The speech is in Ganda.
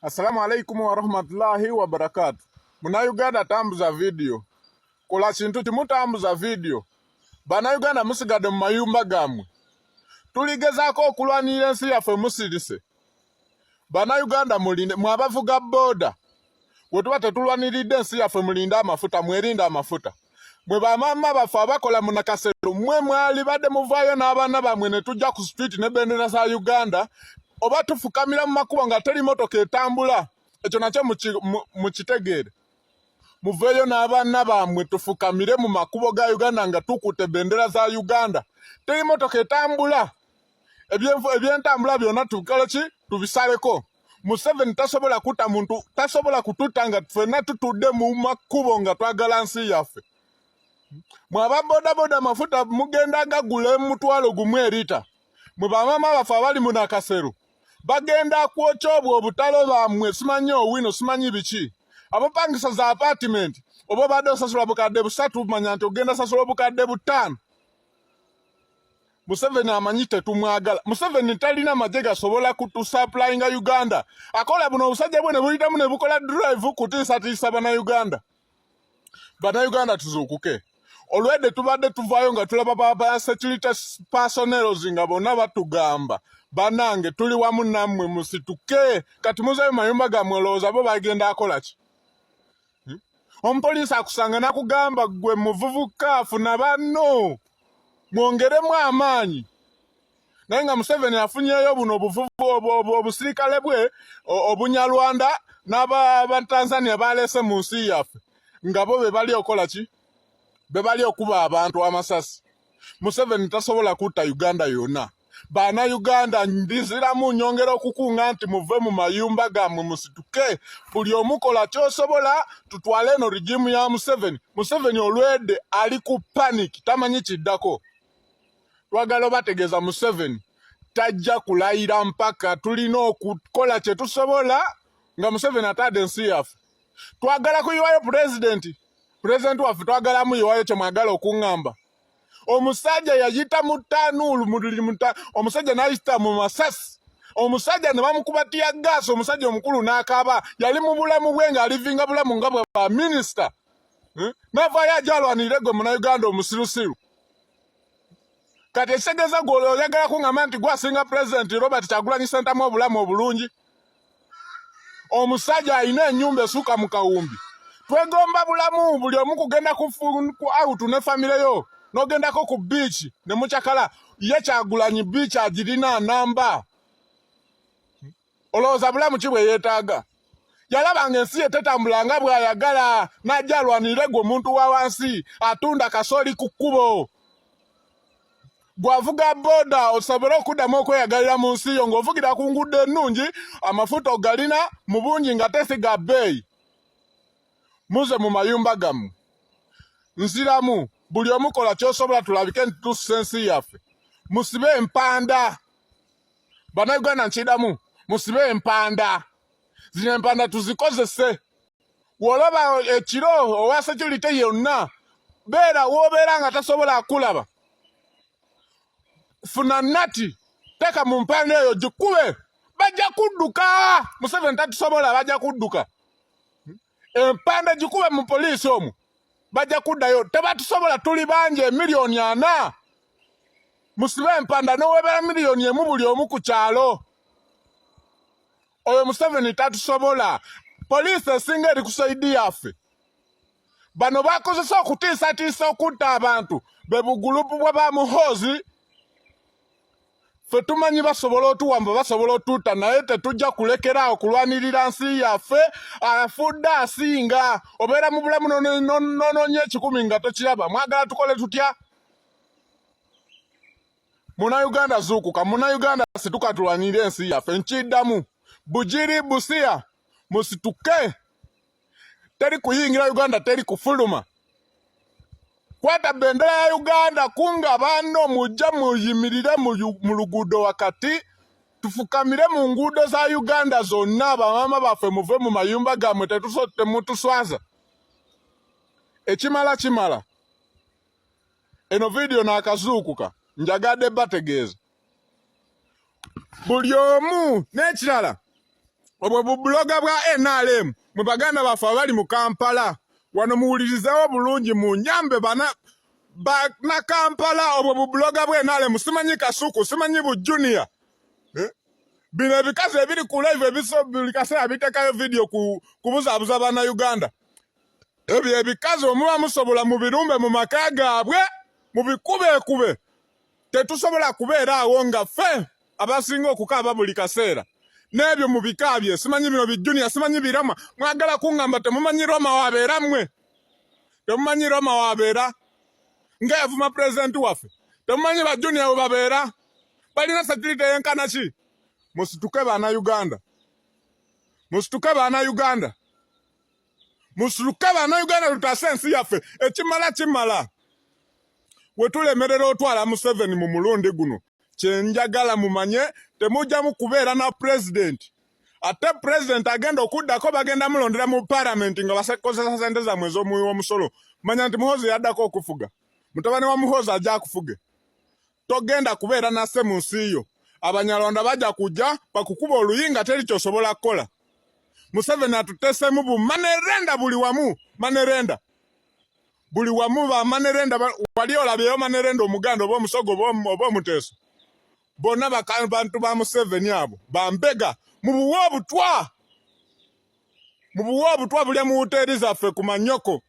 Assalamu alaikum warahmatullahi wabarakatu. Munauganda tambuza video, kola kintu kimu, tambuza video. Bannayuganda musigadde mu mayumba gammwe, tuligezaako okulwanirira ensi yaffe, musirise. Bannayuganda mulinde, mwe abavuga boda, bwe tuba tetulwaniridde ensi yaffe, mulinde amafuta, mwerinde amafuta. Mwe bamaama baffe abakola mu Nakasero, mmwe mwalibadde muvaayo n'abaana bammwe ne tujja ku street ne bendera za Uganda, oba tufukamira mu makubo nga teri motoka etambula. Ekyo nakyo mukitegeere. Muveeyo n'abaana bammwe tufukamire mu makubo ga Uganda nga tukutte bendera za Uganda. Teri motoka etambula, ebyentambula byonna tukole ki? Tubisaleko. Museveni tasobola kutta muntu, tasobola kututta nga ffenna tutudde mu makubo nga twagala nsi yaffe. Mwe aba bodaboda, amafuta mugenda gagula 10,000 erita. Mwe bamaama baffe abali mu Nakasero, bagenda kwokya obwo obutalo bammwe, simanyi owino, simanyi biki. Abapangisa za apartment, oba obadde osasula 3,000, manya nti ogenda sasula 5,000. Museveni amanyi tetumwagala. Museveni talina magye gasobola kutusupplyinga Uganda. Akola buno obusajja bwe ne buyitamu ne bukola drive kutiisatiisa Bannayuganda. Bannayuganda tuzuukuke. Olwedde tubadde tuvaayo nga tulaba ba security personnels nga bonna batugamba, "Bannange, tuli wamu nammwe, musituke." Kati muzeeyo mayumba gammwe, olowooza bo bagenda akola ki? Omupoliisi akusanga n'akugamba, "Gwe muvubuka, afuna banno, mwongeremu amaanyi." Naye nga Museveni afunyeeyo buno obuvuvu, obusirikale bwe obunyalwanda n'abatanzania baleese mu nsi yaffe, nga bo be bali okola ki? Be bali okuba abantu amasasi. Museveni tasobola kutta Uganda yonna. Bannayuganda, ndiziramu nyongera okukunga nti muve mu mayumba gammwe, musituke, buli omukola kyosobola, tutwale eno regime ya Museveni. Museveni olwedde ali ku panic, tamanyi kiddako. Twagala obategeeza, Museveni tajja kulayira mpaka tulina okukola kye tusobola nga Museveni atadde ensi yaffe. Twagala kuyiwayo pulezidenti, pulezidenti waffe twagala muyiwayo. Kyemwagala okuŋŋamba, omusajja yayita mu tanuulu, omusajja n'ayita mu masasi, omusajja ne bamukuba tear gas, omusajja omukulu n'akaaba. Yali mu bulamu bwe ng'alivinga bulamu nga bwe ba minisita, eh? N'avaayo ajja alwanirire gwe Munnayuganda omusirusiru. Kati ekitegeeza gwe oyagala kuŋŋamba nti gwasinga Pulezidenti Robert Kyagulanyi Ssentamu obulamu obulungi? Omusajja alina ennyumba esukka mu kawumbi. Twegomba bulamu buli omu kugenda ku out ne famire yo, n'ogendako ku beach ne mukyakala. Ye Kyagulanyi beach agirina namba. Olowooza bulamu ki bwe yeetaaga? Yalaba nga ensi ye tetambula nga bw'ayagala, n'ajja alwanirire gwe omuntu wa wansi atunda kasooli ku kkubo, gwavuga boda, osobole okuddamu okweyagalira mu nsi yo ng'ovugira ku nguudo ennungi, amafuta ogalina mu bungi nga tesiga bbeeyi. Muze mu mayumba gammwe. Nziramu, buli omukola kyosobola, tulabike nti tussa ensi yaffe. Musibe empanda, Bannayuganda, nkiddamu, musibe empanda zino. Empanda tuzikozese. Wolaba ekiro owa security yonna, beera woobeera nga tasobola kulaba, funa nati, teeka mu mpanda eyo, gikube, bajja kudduka. Museveni tatusobola, bajja kudduka. Empanda gikube mu poliisi omwo, bajja kuddayo. Tebatusobola, tuli bangi, 40,000,000. Musibe empanda nowebera 1 million buli omu ku kyalo. Oyo Museveni tatusobola. Poliisi esinga eri ku side yaffe. Bano bakozesa okutiisatiisa okutta abantu be bugulupu bwa ba Muhoozi. Ffe tumanyi basobola otuwamba, basobola otutta, naye tetujja kulekeraawo kulwanirira nsi yaffe. Afudde asinga obeera mu bulamu nonoonya 100 nga tokiraba. Mwagala tukole tutya? Munauganda zuukuka, Munauganda situka, tulwanirire ensi yaffe. Nkiddamu, Bugiri, Busiya, musituke. Teri kuyingira Uganda, teri kufuluma. Kwata bendera ya Uganda, kunga banno, mujja muyimirire mu luguudo wakati, tufukamire mu nguudo za Uganda zonna. Bamaama baffe, muve mu mayumba gammwe, temutuswaza. Ekimala kimala. Eno vidiyo naakazuukuka, njagadde bategeeza buli omu. N'ekirala, Obwo bubuloga bwa NRM mwe baganda baffe abali mu Kampala wano muwulirizewo bulungi mu nyambe bana bana Kampala obwo bubuloga bwa NRM simanyi Kasuku simanyi bu Junior eh? Bino ebikazi ebiri ku live ebiso buli kaseera bitekayo video ku kubuzabuza bana Uganda. Ebyo ebikazi omuba musobola mubirumbe mu maka gaabwe mubikubeekube. Tetusobola kubeera awo nga ffe abasinga okukaaba buli kaseera n'ebyo mu bika bye simanyi bino bijuniya simanyi birama mwagala kuŋŋamba temumanyi Roma wabeera mmwe temumanyi Roma wabeera nga yavuma pulezidenti waffe temumanyi ba juniya we babeera balina security yenkana ki musituke baana Uganda musituke baana Uganda musituke baana Uganda tutaase ensi yaffe ekimala kimala wetulemerera otwala Museveni mu mulundi guno kyenjagala mumanye temujjamu kubeera na pulezidenti ate pulezidenti agenda okuddako bagenda mulondera mu palamenti nga bakozesa sente zammwe ez'omuwi w'omusolo manya nti Muhoozi yaddako okufuga mutabani wa Muhoozi ajja akufuge togenda kubeera nase mu nsi yo Abanyarwanda bajja kujja bakukuba oluyi nga teri kyosobola kukola. Museveni atutesemu bu manerenda buli wamu manerenda buli wamu ba manerenda wali olabyeyo manerenda omuganda oba omusogo oba omuteeso bonna bantu ba Museveni abo bambega mubuwe obutwa mubuwe obutwa bulya mu wuteeri zaffe ku manyoko.